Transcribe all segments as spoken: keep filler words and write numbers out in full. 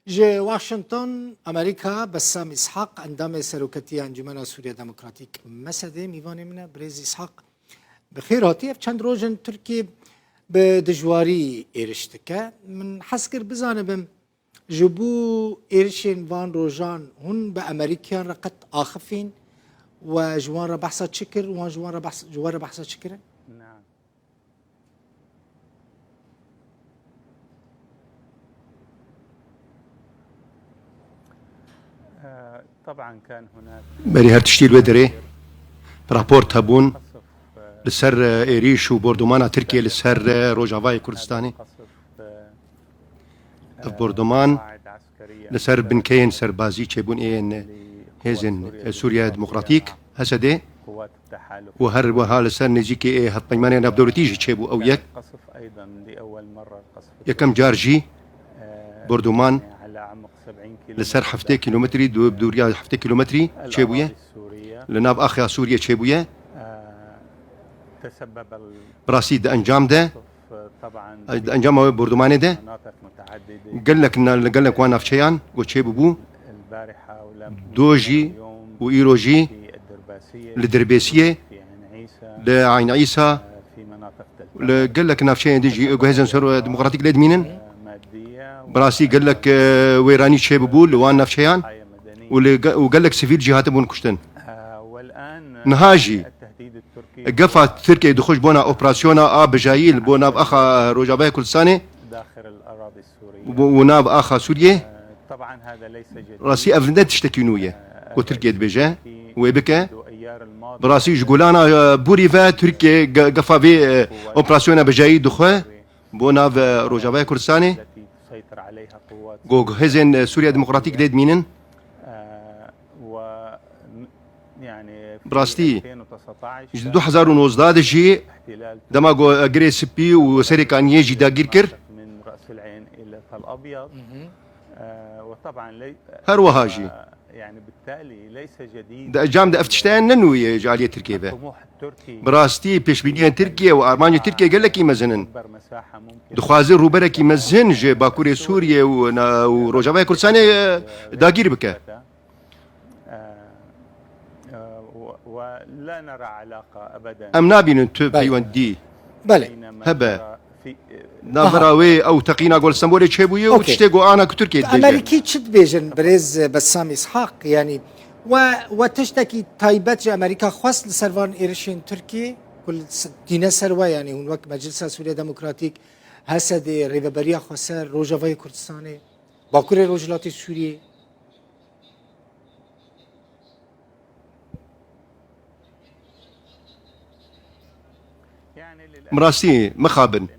Ji Washington, Amerîka, Bessam Îshak, endamê Seroketiya Encûmena Sûriya Demokratîk, mesedê, mîvanê min e. Birêz Îshak, bi xêr hatî. Ev çend roj in Tirkiye bi dijwarî êriş dike. Min hez kir bizanibim, ji bo êrişên van rojan hûn bi Amerîkiyan re qet axifîn we ji wan re behsa çi kir? Wan ji wan re behs-, ji we re behsa çi kirin? Berî her tiştî li wê derê raport hebûn li ser, e, êrîş û bordûmana Tirkiye li ser, e, Rojavayê Kurdistanê. Ev bordûman li ser binkeyên serbazî çêbûn ên hêzên, e, Sûriya Demokratîk, H S D, û her wiha li ser nêzîkî ê hevpeymanê navdewletî jî çêbû ew yek. Yekem car jî bordûman li ser heftê kîlometrî, du-, dûriya heftê kîlometrî çêbûye. Li nav axa Sûriyê çêbûye. Bi rastî di encam de, di encama wê bordûmanê de gelek na-, li gelek wan navçeyan ku çêbûbû, do jî û îro jî li Dirbêsiyê, li Eyn Îsa, li gelek navçeyên din jî ku hêzên ser demokratîk lê dimînin. Bi rastî gelek, e, wêranî çêbûbû li wan navçeyan û li ge-, û gelek sivîl jî hatibûn kuştin. Niha jî gefa Tirkiyeyê dixwe ji bona operasyona a bijayî li bo nav axa Rojavaya Kurdistanê û, û nav axa Sûriyê. Rastî ev ne tiştekî nû ye ku Tirkiye dibêje wê bike. Bi rastî ji Golana, e, Borî ve Tirkiye ge-, gefa vê, e, operasyona bijayî dixwe bo nav, e, Rojavaya Kurdistanê. Ku hêzên, e, Sûriya Demokratîk lê dimînin. Bi rastî, ji du hezar û nozdeh de jî dema ku, e, Girê Spî û Serê Kaniyê jî dagîr kir. Her wiha jî. Di encam de ev tişteyên ne nû ye ji aliyê Tirkiyê ve. Bi rastî pêşbîniyên Tirkiye û armancên Tirkiye gelekî mezin in. Dixwaze rûberekî mezin ji Bakurê Sûriyê û na-, û Rojavaya Kurdistanê, e, dagîr bike. Em nabînin tu Belê. peywendî Belê. hebe. Navbera wê ew teqîna ku li Stenbolê çêbûye û Okey. tiştê ku ana ku Tirkiye dibêje. Amerîkî çi dibêjin birêz Bessam Îshak? Yanî we, we tiştekî taybet ji Amerîka xwest li ser van êrişên Tirkiyê ku li s-, tîne ser we, yanî hûn wek Meclisa Sûriya Demokratîk, H S D, Rêveberiya Xweser, Rojavayê Kurdistanê, Bakurê Rojhilatê Sûriyê. Bi rastî mixabin.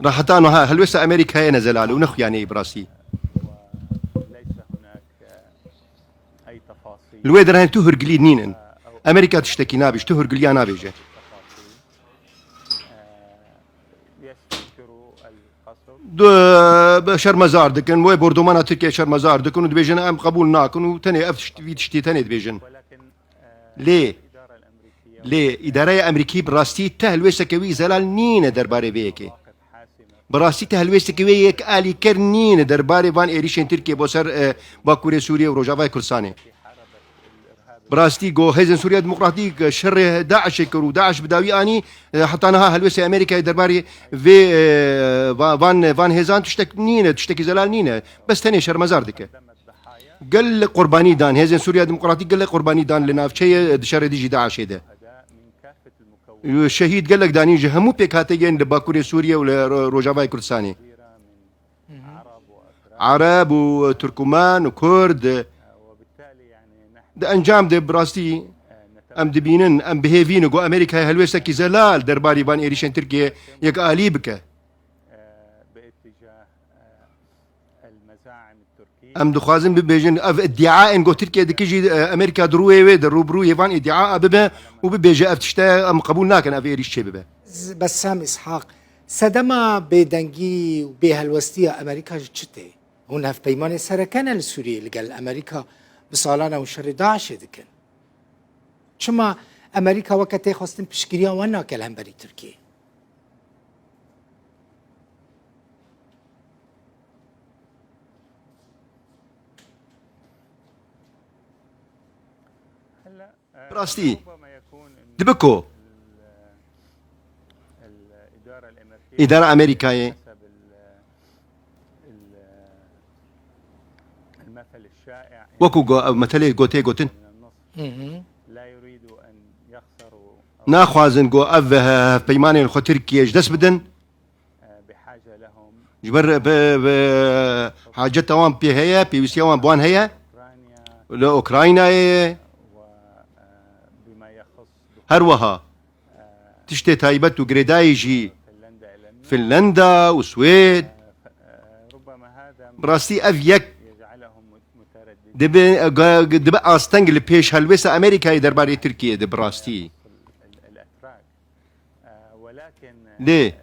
Ra heta niha helwêsta Amerîkayê ne zelal û ne xuyaneyî bi rastî. Li wê derê tu hurgilî nînin. Amerîka tiştekî nabêje, tu hurgiliya nabêje. Du, bi şermezar dikin, wê bordûmana Tirkiye şermezar dikin û dibêjin em qebûl nakin û tenê ev tişt-, vî tiştî tenê dibêjin. Lê, lê îdareya Amerîkî bi rastî ti helwêsteke wî zelal nîne derbarê vê yekê. Bi rastî ti helwêsteke wê yek alîker nîne derbarê van êrîşên Tirkiye bo ser, e, Bakurê Sûriyê û Rojavayê Kurdistanê. Bi rastî, go hêzên Sûriya Demokratîk şerê DAIŞê kir û DAIŞ bi dawî anî, e, heta niha helwêstê Amerîkayê derbarê vê, e, va-, van, van hêzan tiştek nîne, tiştekî zelal nîne. Bes tenê şermezar dike. Gelek qurbanî dan, hêzên Sûriya Demokratîk gelek qurbanî dan li navçeyê, di şerê dijî DAIŞê de. Şehîd gelek danîn ji hemû pêkhateyên li Bakurê Sûriye û li Ro-, Rojavayê Kurdistanê. Ereb û Tirkuman û Kurd. Di encam de bi rastî em dibînin, em bi hêvî ne ku Amerîkayê helwêstekî zelal derbarî van êrîşên Tirkiye yekalî bike. Em dixwazin bibêjin, ev îdiaên ku Tirkiye dike jî, e, Amerîka di rûyê wê de, rûbirûyê van îdia bibe û bibêje, ev tişte em qebûl nakin, ev êrîş çê bibe. Z-, Bessam Îshak, sedema bêdengî û bêhelwestiya Amerîka ji çi tê? Hûn hevpeymanê sereke ne li Sûriyê li gel Amerîka, bi salan e hûn şerê DAIŞê dikin. Çima Amerîka weke tê xwestin piştgiriya wan nake li hemberî Tirkiyê? Bi rastî, dibe ku îdara Amerîkayê wekû go-, ev metelê gotê gotin, Hı hı. naxwazin ku ev he-, hevpeymanên xwe Tirkiye ji dest bidin. Ji ber bi, bi haceta wan pê heye, pêwîstiya wan bi wan heye. Li Ukraynayê ye. Her wiha tiştê taybet û girêdayî jî Finlanda û Swêd. Bi rastî ev yek dibe, dibe asteng li pêş helwêsta Amerîkayê derbarê Tirkiyê de bi rastî. Lê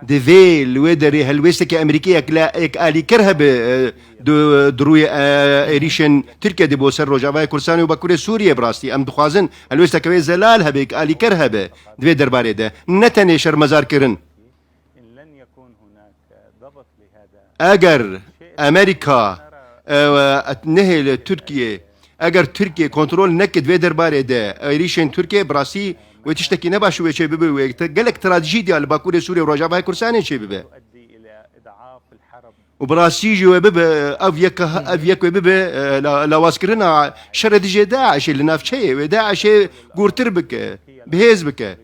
divê li wê derê helwêstekî Amerîkî yek la-, yek alîkir hebe, e, di, di rûyê, e, êrîşên Tirkiye de bo ser Rojavayê Kurdistanê û Bakurê Sûriyê bi rastî. Em dixwazin helwêsteke wê zelal hebe, yek alîkir hebe di vê derbarê de. Ne tenê şermezarkirin. Eger Amerîka, e, e, nehêle Tirkiye, eger Tirkiye kontrol neke di vê derbarê de êrîşên Tirkiye, bi rastî wê tiştekî ne baş wê çê bibe, wê te-, gelek trajediya li Bakurê Sûriyê û Rojavayê Kurdistanê çê bibe. Û bi rastî jî wê bibe, ev yek, ev yek wê bibe, e, la-, lawazkirina şerê dijî DAIŞê li navçeyê, wê DAIŞê gurtir bike, bihêz bike.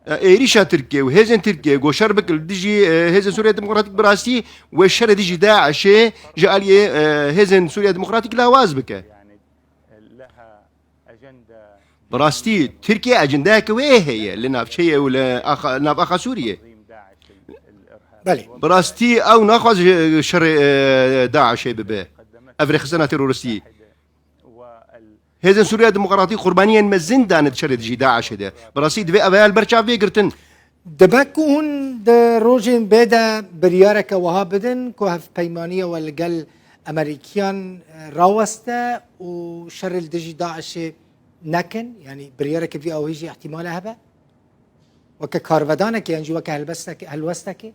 E, êrîşa Tirkiye û hêzên Tirkiye ku şer bike li dijî, e, hêzên Sûriya Demokratîk, bi rastî wê şerê dijî DAIŞê ji aliyê, e, hêzên Sûriya Demokratîk lawaz bike. Bi rastî Tirkiye ecendeyeke wê heye li navçeyê û li axa, nav axa Sûriyê. Belê. Bi rastî ew naxwaze şerê, e, DAIŞê bibe. Ev rêxistina teroristî. Hêzên Sûriya Demokratîk qurbaniyên mezin dane di şerê dijî DAIŞê de. Bi rastî divê ev heya li ber çav bê girtin. Dibe ku hûn di rojên bê de biryareke wiha bidin ku hevpeymaniya we li gel Amerîkiyan, e, raweste û şerê li dijî DAIŞê nekin? Yanî biryareke vî awayî jî îhtîmale hebe? Weke karvedanekê yan jî weke helbestekê, helwestekê?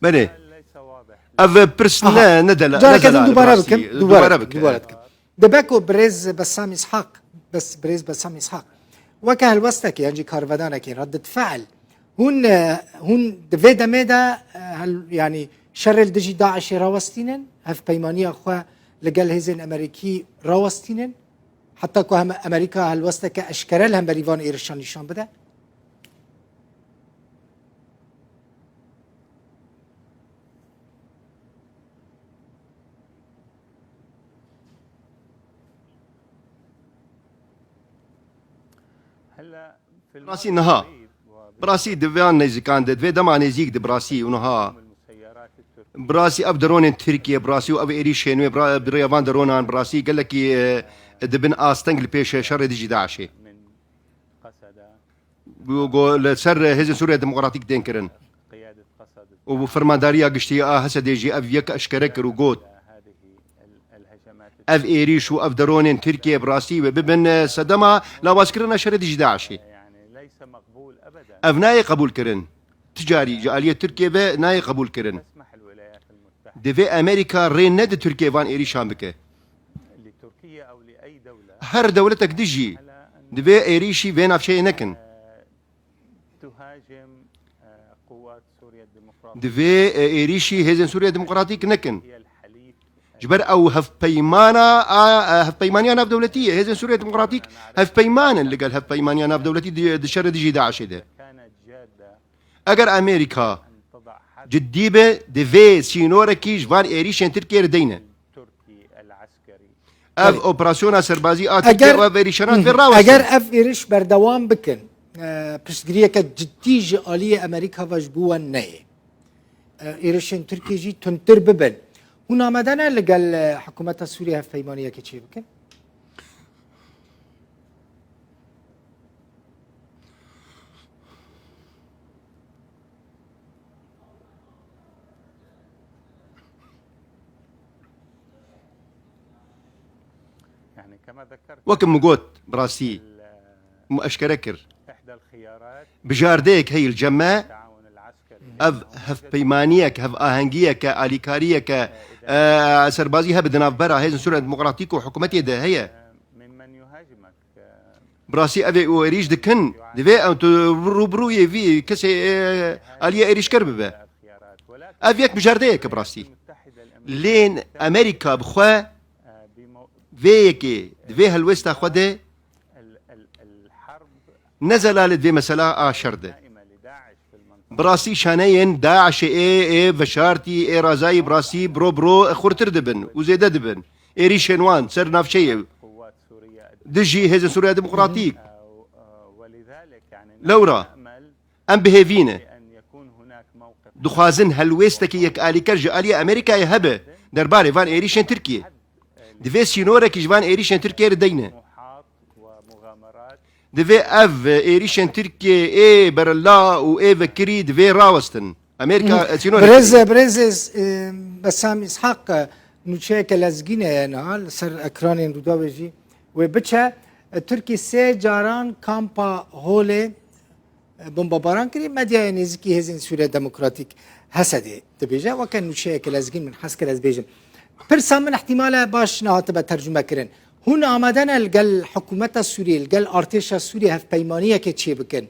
Belê. Ev pirs Aha. ne, ne dela-, Careke ne din delal dubare rastî. bikim, dubare, Dubare bikim, bike. dubare bikim. Dibe ku birêz Bessam Îshak, bes, birêz Bessam Îshak, weke helwestekê yan jî karvedanekê, redded fe'l, hûn, e, hûn di vê demê de, e, hel-, yanî şerê li dijî DAIŞê rawestînin, hevpeymaniya xwe li gel hêzên Amerîkî rawestînin, heta ku hem Amerîka helwesteke eşkere li hemberî van êrişan nîşan bide? Rastî niha. Bi rastî di van nêzîkan de, di vê dema nêzîk de bi rastî û niha. Bi rastî ev dronên Tirkiye, bi rastî û ev êrîşên wê, bi ra-, bi rêya van dronan, bi rastî gelekî, e, dibin asteng li pêş şerê dijî DAIŞê. Ku li ser Hêzên Sûriya Demokratîk tên kirin. Û fermandariya giştî a Hesedê jî ev yek eşkere kir û got, ev êrîş û ev dronên Tirkiye bi rastî wê bibin sedema lawazkirina şerê dijî DAIŞê. Ev nayê qebûl kirin. Ti carî ji aliyê Tirkiye ve nayê qebûl kirin. Divê Amerîka rê nede Tirkiye van êrîşan bike. Her dewletek dijî divê êrîşî vê navçeyê nekin. Divê, e, êrîşî hêzên Sûriya Demokratîk nekin. Ji ber ew hevpeymana, a, e, hevpeymaniya navdewletî ye. Hêzên Sûriya Demokratîk hevpeyman in li gel hevpeymaniya navdewletî di, di şerê dijî DAIŞê de. Eger Amerîka ciddî be, divê sînorekî ji van êrîşên Tirkiye re deyne. Ev Belê. operasyona serbazî a Tirkiye Eger, û ev êrîşana Hı hı. divê rawestin. Eger ev êriş berdewam bikin, e, piştgiriyeke ciddî ji aliyê Amerîka ve ji bo wan neyê. E, êrişên Tirkiye jî tundtir bibin. Hûn amade ne li gel, e, hikûmeta Sûriyê hevpeymaniyekê çêbikin? Wek min got, bi rastî min eşkere kir. Bijardeyek heye li cem me, ev hevpeymaniyek, hevahengiyeke, alîkariyeke, e, serbazî hebe di navbera Hêzên Sûriya Demokratîk û hikûmetê de heye. Bi rastî ev ê êrîş dikin, divê em tu rûbirûyê vî kesê, e, aliyê êrîşker bibe. Ev yek mijardeyek e bi rastî. Lê Amerîka bi xwe vê yekê di vê helwesta xwe de ne zelalê di vê mesela a şer de. Bi rastî şaneyên DAIŞê ê, ê veşartî, ê razayî bi rastî biro biro xurtir dibin û zêde dibin. Êrîşên wan ser navçeyê dijî Hêzên Sûriya Demokratîk. Lewra em bi hêvî ne. Dixwazin helwêstekî yekalîker ji aliyê Amerîkayê hebe derbarê van êrîşên Tirkiyê. Divê sînorekî ji van êrîşên Tirkiyê re deyne. Divê ev êrîşên Tirkiyê ê berla û ê vekirî divê rawestin. Amerîka, e, sînorek Birêz, birêz, e, Besam Îshak, e, nûçeyeke lezgîn heye niha li ser ekranên Rûdawê jî wê biçe. E, Tirkî sê caran kampa Holê, e, bombebaran kirî. Medyaya nêzîkî Hêzên Sûriya Demokratîk, H S D'ê, dibêje. Weke nûçeyeke lezgîn min hez kir ez bêjim. Pirsa min ihtimale baş nehatibe tercûme kirin. Hûn amade ne li gel hikûmeta Sûriyê, li gel artêşa Sûriyê hevpeymaniyekê çêbikin,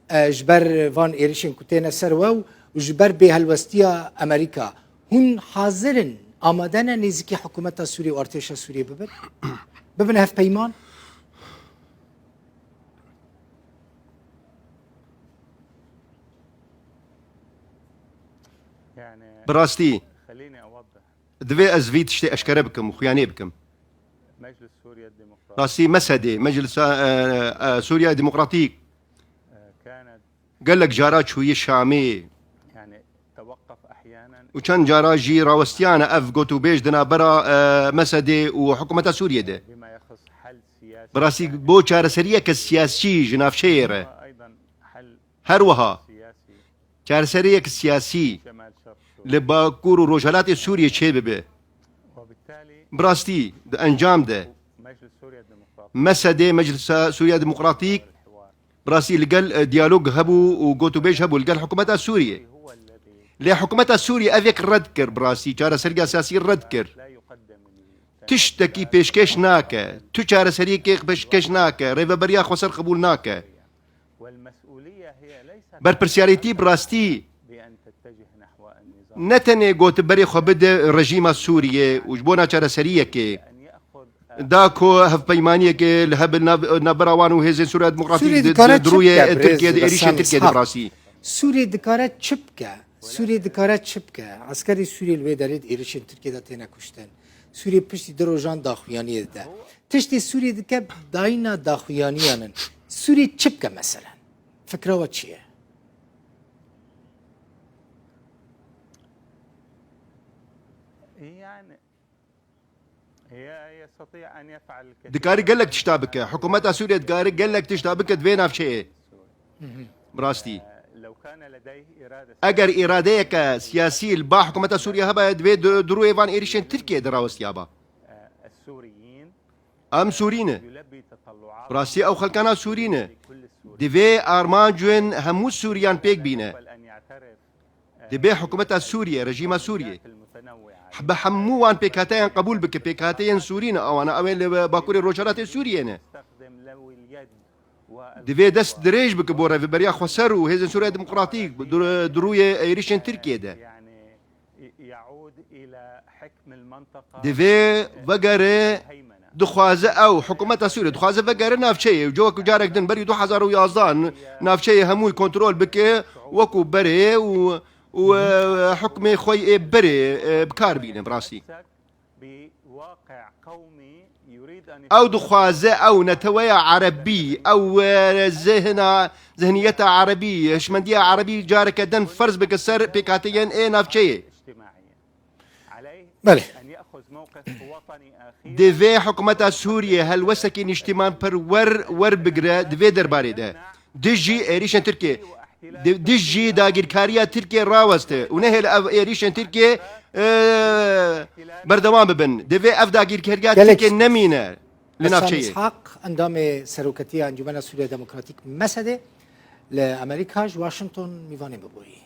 e, ji ber van êrişên ku têne ser we û ji ber bêhelwestiya Amerîka? Hûn hazir in, amade ne nêzîkî hikûmeta Sûriyê û artêşa Sûriyê bibin? Bibin hevpeyman? Bi rastî, divê ez vî tiştê eşkere bikim û xuyanê bikim. Rastî, mesedê, Meclisa, e, e, Sûriya Demokratîk gelek cara çûye Şamê. Û çend cara jî rawestiyane ev gotûbêj di navbera, e, mesedê û hikûmeta Sûriyê de. Bi rastî, bo çareseriyeke siyasî ji navçeyê re. Her wiha çareseriyek siyasî li Bakur û Rojhelatê Sûriyê çêbibe. Bi rastî di encam de mesedê Meclisa Sûriya Demokratîk bi rastî li gel, e, diyalog hebû û gotûbêj hebû li gel hikûmeta Sûriyê. Lê hikûmeta Sûriyê ev yek red kir, bi rastî çareseriya siyasî red kir. Tiştekî pêşkêş nake, tu çareseriyekê pêşkêş nake, rêveberiya xweser qebûl nake. Berpirsiyarîtî bi rastî ne tenê got berê xwe bide rejîma Sûriyê û ji bona çareseriyekê da ku hevpeymaniyekê li heb nav-, navbera wan û Hêzên Sûriya Demokratîk Sûriyê di, dikare di, di çi rûyê bike, birêz Tirkiye, di êrîşên Besam Tirkiye de Îshak? Bi rastî. Sûriyê dikare çi bike? Sûriyê dikare çi bike? Eskerê Sûriyê li wê derê di êrişên Tirkiyê de têne kuştin. Sûriyê piştî du rojan daxuyaniyê dide. Tiştê Sûriyê dike dayîna daxuyaniyan in. Sûriyê çi bike meselen? Fikra we çi ye? Dikarî gelek tişta bike. Hikûmeta Sûriyê dikarî gelek tişta bike di vê navçeyê. Bi rastî. Eger îradeyeke siyasî li ba hikûmeta Sûriyê hebe, divê di, di rûyê van êrişên Tirkiyê de rawestiyaba. Em Sûrî ne. Bi rastî ew xelkana Sûrî ne. Divê armancên hemû Sûriyan pêk bîne. Divê hikûmeta Sûriyê, rejîma Sûriyê, bi hemû wan pêkhateyan qebûl bike. Pêkhateyên Sûrî ne, ewana ew ê li Bakurê Rojhelatê Sûriyê ne. Divê dest dirêj bike bo Rêveberiya Xweser û Hêzên Sûriya Demokratîk di, di rûyê êrişên Tirkiyê de. Divê vegere, dixwaze ew, hikûmeta Sûriyê dixwaze vegere navçeyê û cewek û carek din berî du hezar û yazdeh navçeyê hemû kontrol bike wekû berê û, û, e, hikmê xwe yê berê, e, bi kar bîne bi rastî. Ew dixwaze ew neteweya erebî, ew, e, zihna, zihniyeta erebî, hişmendiya erebî careke din ferz bike ser pêkhateyên ê navçeyê. Belê. Divê hikûmeta Sûriyê helwestekî niştîmanperwer werbigire di vê derbarê de. Dijî êrîşên Tirkiyê, di-, dijî dagîrkariya Tirkiyê raweste û nehêle ev êrîşên Tirkiyê, e, berdewam bibin. Divê ev dagîrkariya Gelek Tirkiyê nemîne. Li Bessam navçeyê. Îshak, endamê seroketiya Encûmena Sûriya Demokratîk, mesedê, li Amerîka ji Washington mîvanê bûbûyî.